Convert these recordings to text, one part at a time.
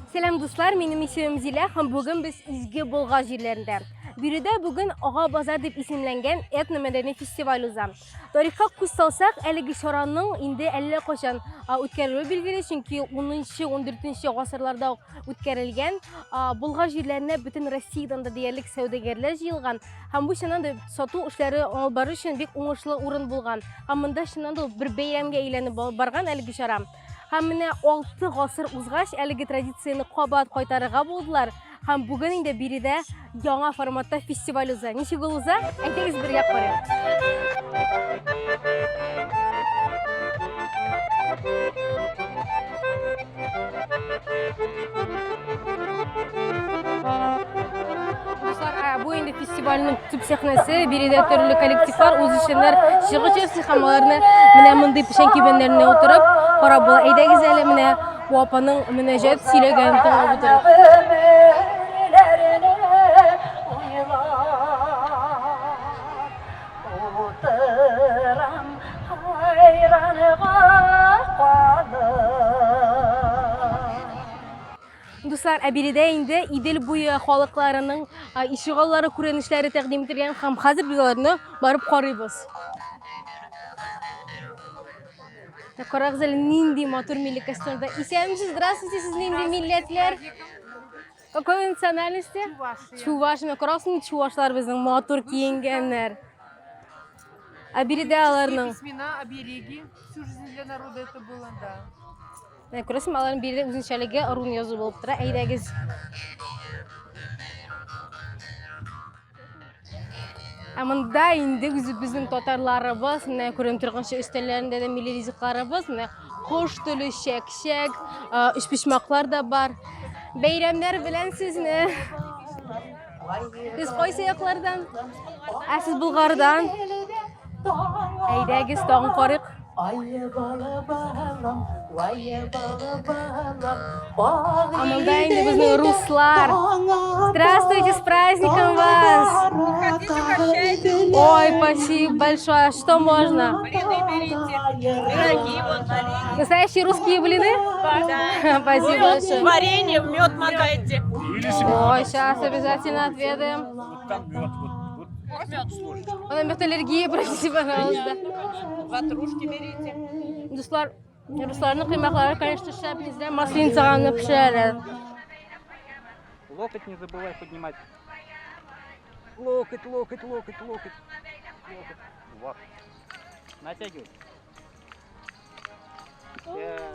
Сәлам дуслар, минем исемем Зилә һәм бүген без Изге Болгар җирләрендә. Биредә бүген Ага базар дип исемләнгән этномәдәни фестиваль уза. Тарихка күз салсак, әлеге чараның инде әллә кайчан үткәрелүе билгеле, чөнки 10-14 гасырларда ук үткәрелгән. Болгар җирләренә бөтен Россиядән дә диярлек сәүдәгәрләр җыелган һәм бу чыннан да сату эшләре алып бару өчен бик уңышлы урын булган. Һәм монда чыннан да бер бәйрәмгә әйләнеп барган әлеге чара. Һәм менә 6 гасыр узгач, әлеге традицияне кабат кайтарырга булдылар. Һәм бүген инде биредә яңа форматта фестиваль уза. Ничек ул уза? Әйдәгез бергә карыйк. Дуслар, ә, бу инде фестивальнең төп сәхнәсе. Биредә төрле коллективлар, үзешчәннәр чыгыш ясый һәм аларны менә мондый печән кибәннәренә утырып карап була. Әйдәгез әле менә бу апаның мөнәҗәт сөйләгәнен тыңлап утырыйк. Утырам хайранга калып. Дуслар, ә биредә инде Идел буе халыкларының ишегаллары күренешләре тәкъдим ителгән һәм хәзер без аларны барып карыйбыз. Карагыз әле нинди матур милли костюмда. Исәнмесез, здравствуйте, сез нинди милләтләр? Какой национальности? Чувашия. Чуваш. Менә карагыз, нинди чувашлар безнең матур киенгәннәр. Ә биредә аларның Письмена, обереги. Всю жизнь для народа это было, да. Менә күрәсеңме, аларның биредә үзенчәлеге рун язу булып тора. Әйдәгез. Ә монда инде үзебезнең татарларыбыз, менә күренеп торганча өстәлләрендә дә милли ризыкларыбыз, менә кош теле, чәк-чәк, өчпочмаклар да бар. Бәйрәмнәр белән сезне. Сез кайсы яклардан? Ә сез Болгардан? Әйдәгез, тагын карыйк. А монда инде безнең руслар. Здравствуйте, с праздником вас! Ой, спасибо большое. Что можно? Пироги, вот варенье. Настоящие русские блины? Да. Спасибо большое. Варенье в мед макайте. Ой, сейчас обязательно отведаем. Вот там мед, вот, вот, с ложечкой. У меня аллергия, простите, пожалуйста. Ватрушки берите. Дуслар, русларның коймаклары, конечно, шәп, бездә масленицага пешерәләр. Локоть не забывай поднимать. Локоть, локоть, локоть, локоть. Локоть. Вот. Натягивай.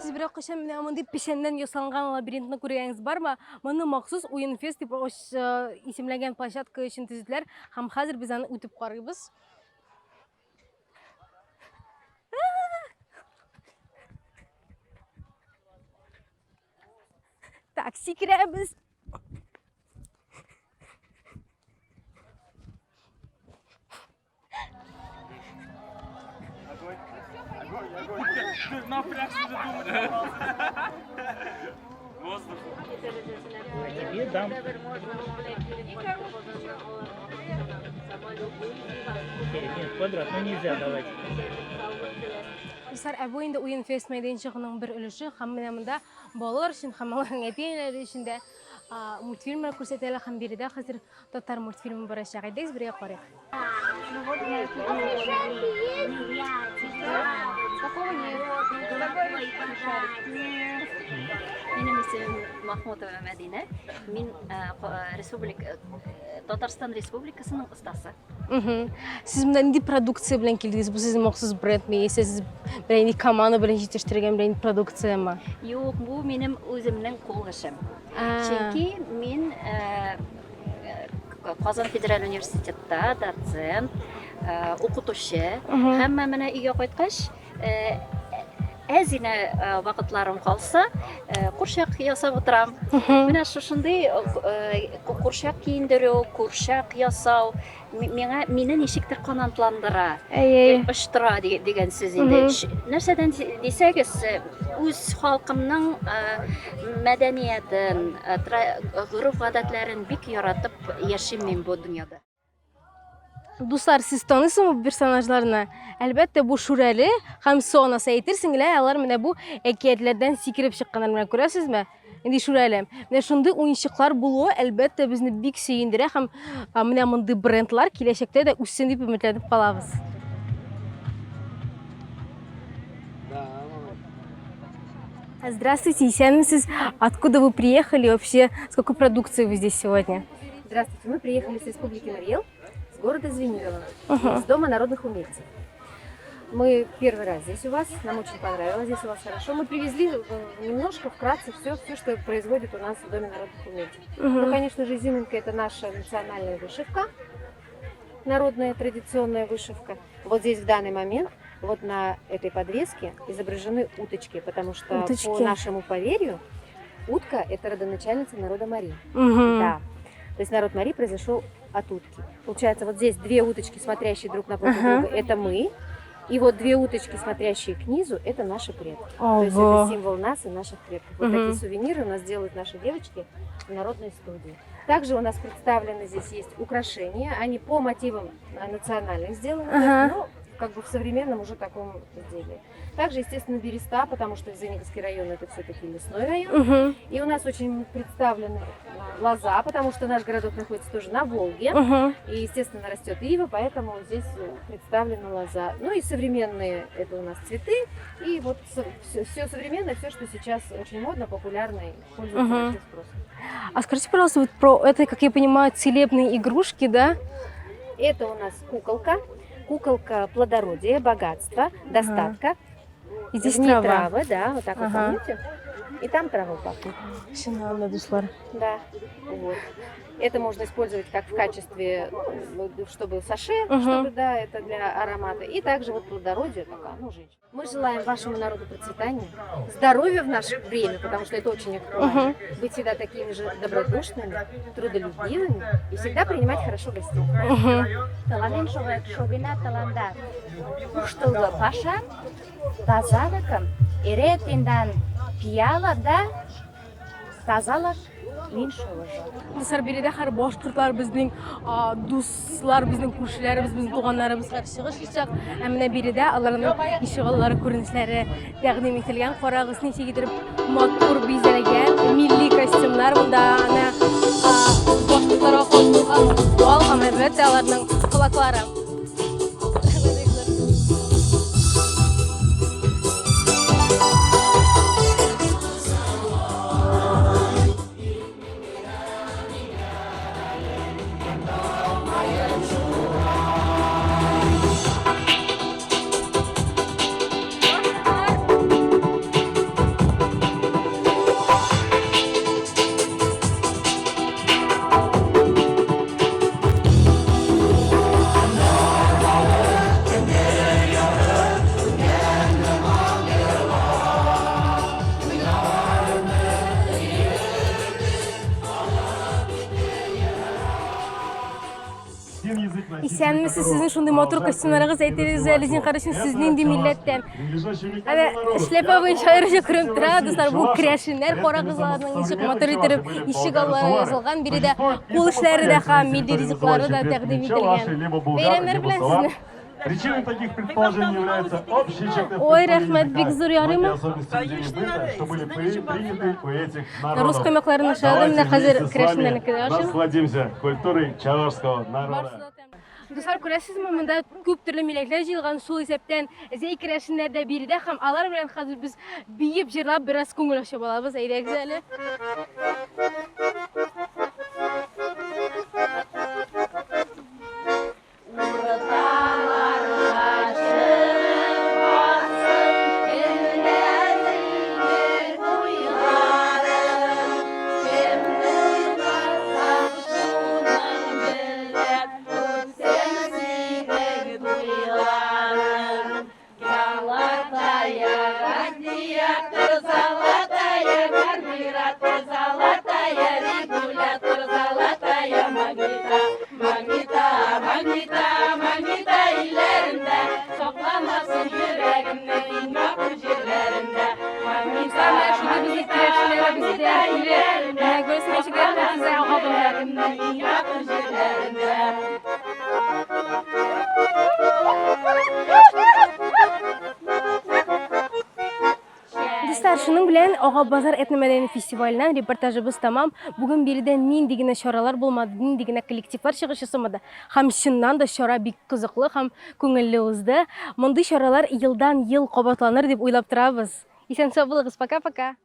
Сез берәр кайчан менә мондый печәннән ясалган лабиринтны күргәнегез бармы? Моны махсус Уенфест дип исемләнгән площадка өчен төзеделәр һәм хәзер без аны үтеп карыйбыз. Так, сикерәбез. Огонь, огонь, огонь. Ты напрягся уже думать. Воздух. Тебе дам. Нет, квадрат, ну нельзя давать. Дуслар, ә бу инде Уен фест мәйданчыгының бер өлеше һәм менә монда балалар өчен һәм аларның әти-әниләре өчен дә мультфильмнар күрсәтәләр һәм биредә хәзер татар мультфильмы барачак. Әйдәгез бергә карыйк. Минем исемем Махмутова Мәдинә. Мин республика Татарстан Республикасының остасы. Сез монда нинди продукция белән килдегез? Бу сезнең махсус брендме яисә сез берәр нинди команда белән җитештергән берәр нинди продукцияме? Юк, бу минем үземнең кул эшем. Чөнки мин Казан федераль университетта доцент, укытучы. Һәм менә өйгә кайткач, әз генә вакытларым калса, курчак ясап утырам. Менә шушындый курчак киендерү, курчак ясау миңа мине ничектер канатландыра. Әйе. Оштыра дигән сүз инде. Нәрсәдән дисәгез, үз халкымның мәдәниятен, гореф-гадәтләрен бик яратып яшим мин бу дөньяда. Дуслар, сез таныйсызмы бу персонажларны? Әлбәттә, бу Шүрәле һәм Су анасы әйтерсең лә, алар менә бу әкиятләрдән сикереп чыкканнар. Менә күрәсезме? Инде Шүрәле. Менә шундый уенчыклар булуы, әлбәттә, безне бик сөендерә һәм менә мондый брендлар киләчәктә дә үссен дип өметләнеп калабыз. Здравствуйте, исәнмесез. Откуда вы приехали вообще? С какой продукцией вы здесь сегодня? Здравствуйте, мы приехали с Республики Марий Эл, с города Звенигово, с Дома народных умельцев. Мы первый раз здесь у вас, нам очень понравилось, здесь у вас хорошо. Мы привезли немножко, вкратце, все, все, что производит у нас в Доме народных умельцев. Ну, конечно же, изюминка – это наша национальная вышивка, народная традиционная вышивка. Вот здесь в данный момент, вот на этой подвеске изображены уточки, потому что Уточки. по нашему поверью, утка – это родоначальница народа Мари. Мгм. Да. То есть народ Мари произошел от утки. Получается, вот здесь две уточки, смотрящие друг напротив друга, это мы. И вот две уточки, смотрящие к низу, это наши предки. То есть Ого. это символ нас и наших предков. Вот Мгм. такие сувениры у нас делают наши девочки в народной студии. Также у нас представлены здесь есть украшения. Они по мотивам национальных сделаны, то есть, но как бы в современном уже таком изделии. Также, естественно, береста, потому что Звениговский район это все-таки лесной район. Мгм. И у нас очень представлены лоза, потому что наш городок находится тоже на Волге. Мгм. И, естественно, растет ива, поэтому здесь представлена лоза. Ну и современные это у нас цветы. И вот все, современное, все, что сейчас очень модно, популярно и пользуется Мгм. большим спросом. А скажите, пожалуйста, вот про это, как я понимаю, целебные игрушки, да? Это у нас куколка. Куколка плодородия, богатства, достатка. И здесь В ней трава. травы, да, вот так вот помните. И там трава пахнет. Чыннан дуслар. Да, вот. Это можно использовать как в качестве, ну, чтобы саше, Мгм. чтобы, да, это для аромата. И также вот плодородие такая, ну, женщина. Мы желаем вашему народу процветания, здоровья в наше время, потому что это очень актуально. Мгм. Быть всегда такими же добродушными, трудолюбивыми и всегда принимать хорошо гостей. Мгм. Тыланен шогена тыланда куштылгы пашам, тазалыкым эре тендан пиала да тазалык лин шогыжо. Дуслар, биредә һәр башкортлар безнең дуслар, безнең күршеләребез, безнең туганнарыбыз һәр чыгыш ясап, ә менә биредә аларның ишегаллары күренешләре тәкъдим ителгән. Карагыз, ничек итеп матур бизәлгән милли костюмнар монда ана башкортларга хас булган бал һәм әлбәттә аларның колаклары. Исәнмесез, сезнең шундый матур костюмнарыгыз, әйтегез әле, зинһар өчен, сез нинди милләттән? Әнә эшләпә буенча аеруча күренеп тора, дуслар, бу керәшеннәр, карагыз аларның ничек матур итеп ишек аллары язылган, биредә кул эшләре дә һәм милли ризыклары да тәкъдим ителгән. Бәйрәмнәр белән сезне! Причиной таких предположений являются общие черты Ой, рәхмәт, бик зур, ярыймы? особенности ведения быта, что были приняты у этих Рус народов. коймакларын ашадым, менә Давайте хәзер вместе с вами керәшеннәрнеке дә ашыйм. насладимся культурой чавашского народа. Дуслар, күрәсезме, монда күп төрле милләтләр җыелган, шул исәптән Зәй керәшеннәр дә биредә һәм алар белән хәзер без биеп, җырлап бераз күңел ачып алабыз. Әйдәгез әле. шуның белән Ага-базар этномәдәни фестиваленнән репортажыбыз тәмам. Бүген биредә нинди генә чаралар булмады, нинди генә коллективлар чыгыш ясамады. Һәм чыннан да чара бик кызыклы һәм күңелле узды. Мондый чаралар елдан-ел кабатланыр дип уйлап торабыз. Исән-сау булыгыз, пока-пока!